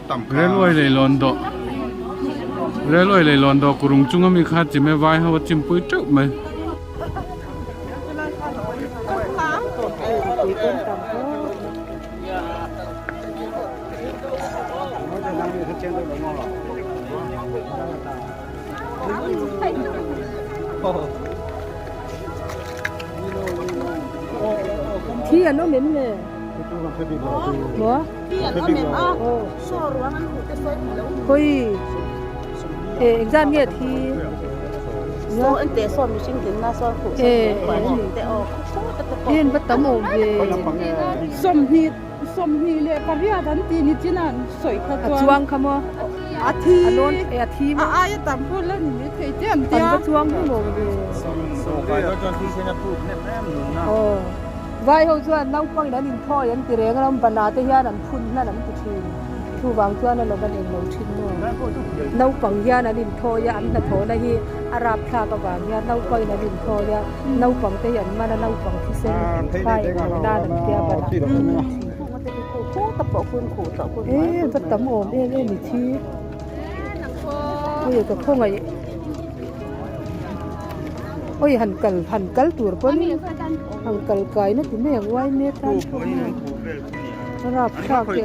Railway leihlawn dawh Railway leihlawn dawh kurung chunga mi kha chim e vai ho a chimpui teuh mai. Thi an awm em le? Maw? Khawi e engzat nge thi? E en va tam awm ve. A chuang kha maw? A thi a lawn e a thi maw? A aia tam pawh la ni mai thei te an tia. An va chuang hlum awm ve. Aw vai ho chuan naupang in an inthawi an ti reng a ram bana te hian an phun hlan an ti thin. Chuvang chuan a lova eng lo thin maw? Naupang hian an inthawi a an hnathawhna hi a rapthlak avang hian naupang in an inthawi a naupang te hi an man a naupang thisen kha englo nan an tia banah te an ti thin. E va tam awm em em i thi oi ka khawngaih oi han kal han kal tur pawn han kal kai na ti mai ang uai mek tan pawh a rapthlak e a.